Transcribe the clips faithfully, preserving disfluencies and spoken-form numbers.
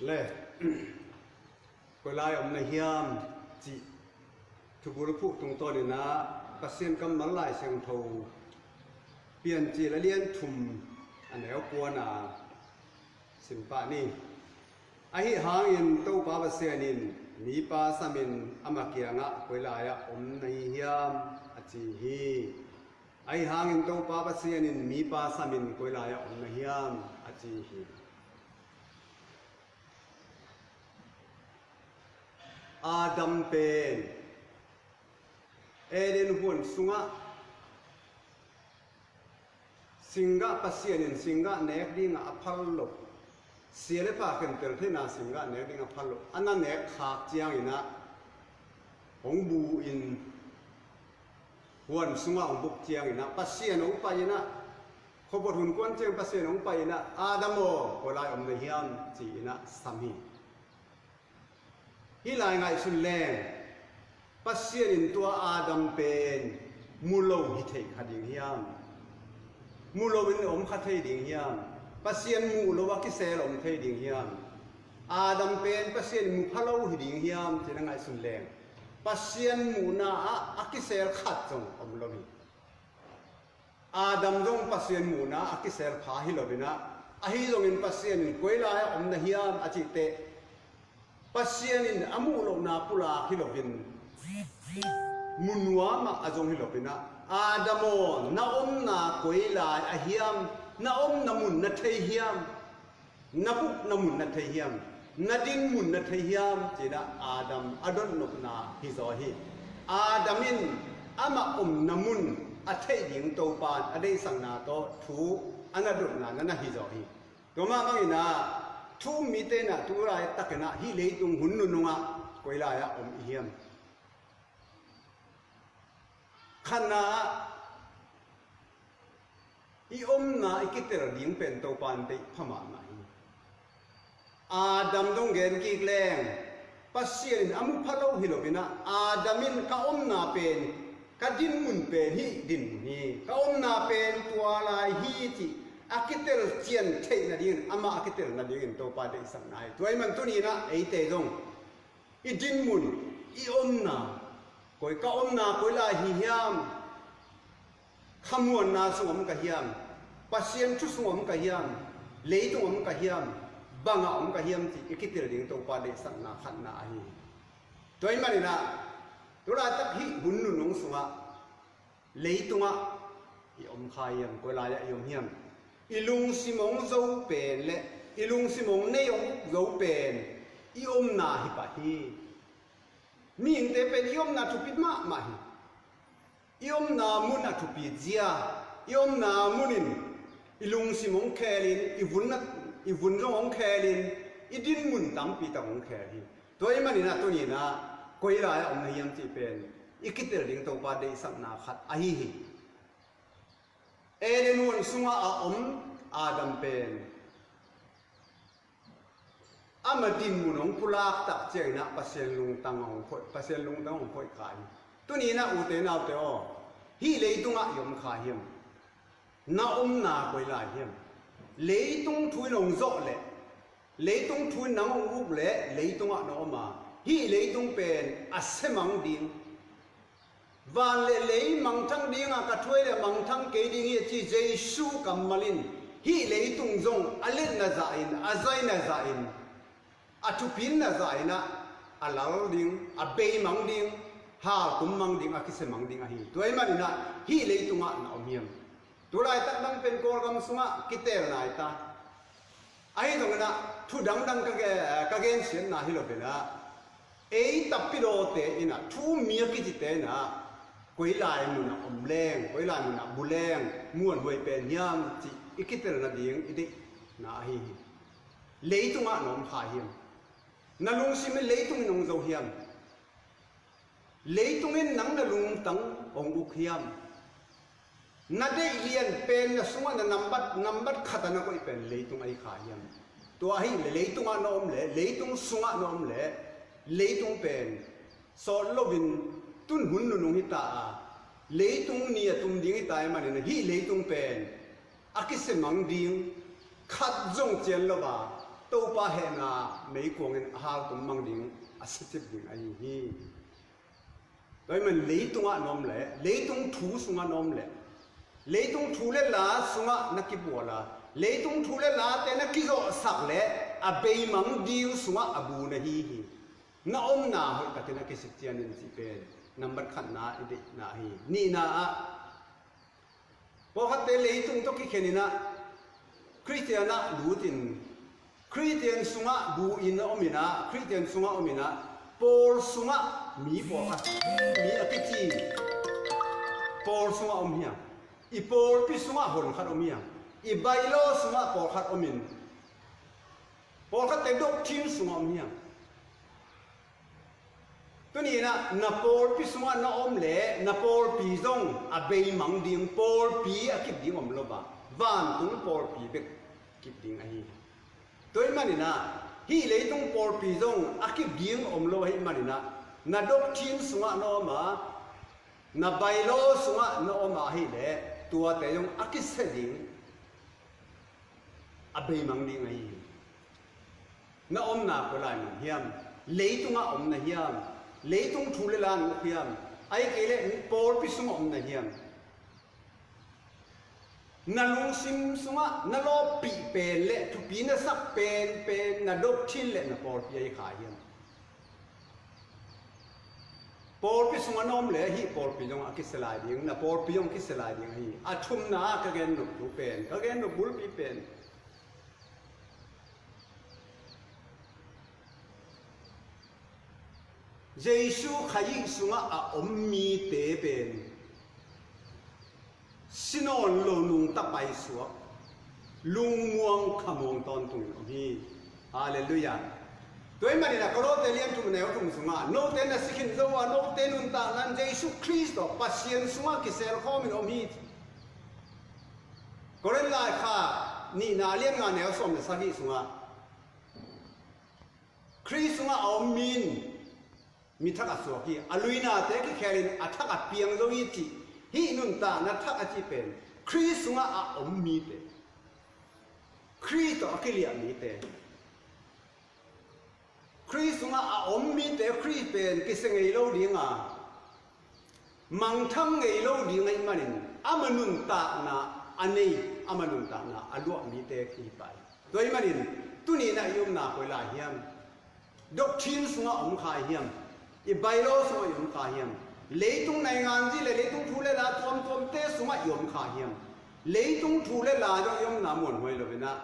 Le, koi lai om na hiam cih thubul phuh tungtawnin ah Pasian kammal Lai Siangtho Piancil a lian thum, a neu kuana sim pah ni. Ahi hangin Topa Pasian in mipa samin ama kiangah koi lai-ah om na hi hiam a ci hi. Ahi hangin Topa Pasian in mipa samin koi lai-ah om na hiam a ci hi. Adam pen Eden huan sungah singgah, Pasian in singgah nek dingah a phal lo, sia le pha khentel theihna singgah nek dingah a phal lo, a na nek khak ciangin ah hong bu-in huan sungah hong buk ciangin ah Pasian hong pai-in ah, khuavot hun kuan ciang Pasian hong pai-in ah, "Adam aw, koi lai om na hiam?" ci-in ah sam hi. Hih lai ngaihsun leng, Pasian in tua Adam pen mu lo hi thei kha ding hiam? Mu lo in om kha thei ding hiam? Pasian muh lo a kisel om thei ding hiam? Adam pen Pasian mu pha lo hi ding hiam? Ci-in a ngaihsun leng, Pasian muhna ah a kisel khat zong om lo hi. Adam zong Pasian muhna a kisel pha hi lo-in ah, ahi zongin Pasian in koi lai-ah om na hiam a cih teh, Pasian in a muh lohna pulak hi lo-in, mu nuam ah a zong hi lo-in ah, "Adam aw, na omna koi lai a hiam? Na omna mun na thei hiam? Na bukna mun na thei hiam? Na din mun na thei hiam?" ci-in ah Adam a dotnopna hi zaw hi. Adam in amah omna mun a theih ding Topa in a deihsakna tawh thu a na dotna na na hi zaw hi. Tua mah bangin ah thu um mite in ah tu laitakin ah hih leitung hun nunung ah koi lai-ah om i hiam? Khatna ah, i omna i kitel ding pen Topa in deih pha mahmah hi. Adam dong gen kik leng, Pasian in a mu pha lo hi lo-in ah, Adam in, "Ka omna pen, ka dinmun pen hih dinmun hi, ka omna pen tua lai hi," cih a kitel cian theih nadingin, amah a kitel nadingin Topa deihsakna hi. Tua ahih man tuni-in ah eite zong i dinmun, i omna, koi, ka omna koi lai hi hiam? Khamuanna sung om ka hiam? Pasian thu sung om ka hiam? Leitung om ka hiam? Bangah om ka hiam cih i kitel ding Topa deihsakna khatna ahi hi. Tua ahih manin ah tu laitak hih hun nunung sungah leitungah i om kha hiam, koi lai-ah i om hiam? I lungsim hong zo pen le i lungsim hong nei hong uk zo pen i omna hi pah hi. Mihingte pen i omna thupi mahmah hi. I omna mun a thupi zia, i omna munin i lungsim hong khelin, i vun a, i vun zong hong khelin, i dinmun tampi tak hong khel hi. Tua ahih manin ah tuni-in ah koi lai-ah om na hiam cih pen i kitel ding Topa deihsakna khat ahi hi. Eden huan sungah a om Adam pen ama dinmun hong pulak tak ciangin ah Pasian lungtang hong khoih, Pasian lungtang hong khoih kha hi. Tuni-in ah ute naute aw, hih leitungah i om kha hiam? Na omna koi lai hiam? Leitung thu in hong zawh leh, leitung thu in nang hong uk leh leitungah na om a, hih leitung pen a semang ding, van le lei mangthang dingah ka thuai le mangthang kei ding hi a ci Jesu kammal in hih leitung zong a letna zahin, a zaina zahin, a thupinna zahin ah a lal ding, a beimang ding, halkum mang ding, a kisemang ding ahi. Tua ahih manin ah hih leitungah na om hiam? Tu laitak dang pen Kawlgam sungah kitelna hi ta. Ahi zongin ah thu dangdang ka ge-, ka gensiatna hi lo-in ah, ei tapidawte in ah, thu mi a kicite in ah, koi lai mun ah om leng, koi lai mun ah bu leng muanhuai pen hiam cih i kitel nading i deihna ahi hi. Leitungah na om kha hiam? Na lungsim in leitung in hong zo hiam? Leitung in nang na lungtang hong uk hiam? Na deih lian pen, na sungah na nambat, nambat khat a na koih pen leitung ahi kha hiam? Tua ahih leh leitungah na om leh, leitung sungah na om leh, leitung pen sawt loin tun hun nunung hi ta a, leitung ni a tum ding hi ta ahih manin hih leitung pen a kisemang ding khat zong cian lo a, Topa hehna meikuangin a haltum mang ding, a sicip ding ahi hi. Tua ahih manin leitungah na om leh, leitung thu sungah na om leh, leitung thu le la sungah na kibual a, leitung thu le late na kizawhsak leh a beimang ding sungah a bu na hi hi. Na omna hoihtakin a kisik cianin cih pen nambat khatna i deihna hi. Nihna ah, pawlkhatte leitung tawh kikhen in ah Khristian ah lut in, Khristian sungah bu in a om in ah, Khristian sungah om in ah, pawl sungah mi pawlkhat, mi a kici pawl sungah om hiam? I pawlpi sungah hon khat om hiam? I bylaw sungah pawlkhat om in, pawlkhatte doctrine sungah om hiam? Tuni in ah na pawlpi sungah na om leh na pawlpi zong a beimang ding, pawlpi a kip ding om lo a, vantung pawlpi bek kip ding ahi. Tua ahih manin ah hih leitung pawlpi zong a kip ding om lo ahih manin ah, na doctrine sungah na om a, na bylaw sungah na om ahih leh tuate zong a kisia ding, a beimang ding ahi hi. Na omna koi lai na om hiam? Leitungah om na hiam? Leitung thu le la na uk hiam? Ahih kei leh pawlpi sungah om na hiam? Na lungsim sungah na lawppih pen le thupi na sak penpen na doctrine le na pawlpi ahi kha hiam? Pawlpi sungah na om leh hih pawlpi zong a kisia lai ding, na pawlpi zong kisia lai ding ahi. A thumna ah ka gen nop thu pen, ka gen nop bulpi pen, Jesu Khazih sungah a om mite pen si nawn lo nungta paisuak, lungmuang khamuang tawntungin om hi. Halleluiah. Tua ahih manin ah Kolose lian thum neu thum sungah, note na si khin zo a, note nuntakna in Jesu Khrist tawh Pasian sungah kisel khawmin om hi. Korin laikhak nihna lian nga neu sawm le sagih sungah, Khrist sungah a om mi in mi thak a suak hi, a luinate kikhelin a thak a piang zo hi cih, hih nuntakna thak a cih pen Khrist sungah a om mite, Khrist tawh a kiliah mite, Khrist sungah a om mite, Khrist pen kisia ngei lo ding a, mangthang ngei lo ding ahih manin, ama nuntakna a nei, ama nuntakna a luah mite hi pah hi. Tua ahih manin tuni in ah i omna koi lai hiam? Doctrine sungah om kha hiam? I bylaw sungah i om kha hiam? Leitung nainganzi le leitung thu le la tuamtuamte sungah i om kha hiam? Leitung thu le la zong i omna muanhuai lo in ah,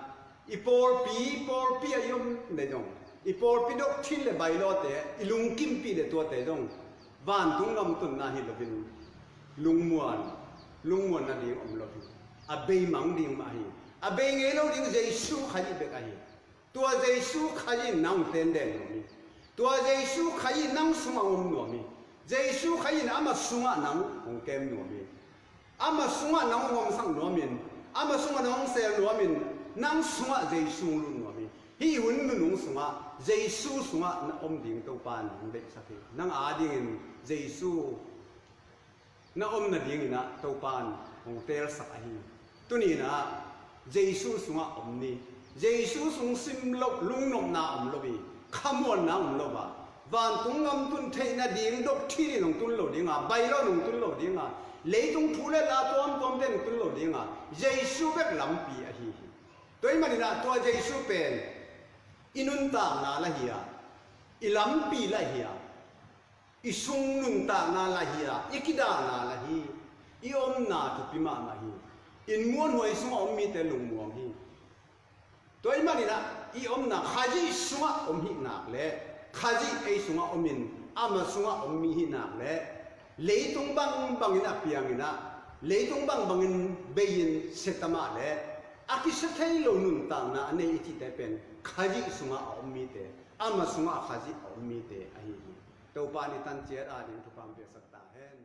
i pawlpi, pawlpi ah i om le zong, i pawlpi doctrine le bylaw-te i lungkimpih le tuate zong vantung gam tunna hi loin lungmuan, lungmuan nading om lo hi. A beimang ding mah hi. A bei ngei lo ding Jesu Khazih bek ahi. Tua Jesu Khazih in nang tenden nuam hi. Tua Jesu Khazih in nang sungah om nuam hi. Jesu Khazih in ama sungah nang hong kem nuam hi. Ama sungah nang hong omsak nuamin, ama sungah nang hong sel nuamin, nang sungah Jesu hong lut nuam hi. Hih hun nunung sungah Jesu sungah na om ding Topa in hong deihsak hi. Nang a dingin Jesu na om nadingin ah Topa in hong teelsak ahi. Tuni in ah Jesu sungah om ni. Jesu sung sim lo, lungnopna om lo hi, khamuanna om lo a, vantung gam tun theih nading doctrine in hong tun lo ding a, bylaw in hong tun lo ding a, leitung thu le la tuamtuamte in hong tun lo ding a, Jesu bek lampi ahi hi. Tua ahih manin ah tua Jesu pen i nuntakna lah hi a, i lampi lah hi a, i sung nuntakna lah hi a, i kidahna lah hi, i omna thupi mahmah hi. In muanhuai sungah om mite lungmuang hi. Tua ahih manin ah i omna Khazih sungah om hih nak leh, Khazih ei sungah omin ama sungah om mi hih nak leh, leitung bangbangin a piangin ah, leitung bangbangin bei-in sia ta mah leh, a kisia thei lo nuntakna a nei i cihte pen Khazih sungah a om mite, ama sungah Khazih a om mite ahi hi. Topa in i tan ciat ading thupha hong piaksak ta hen.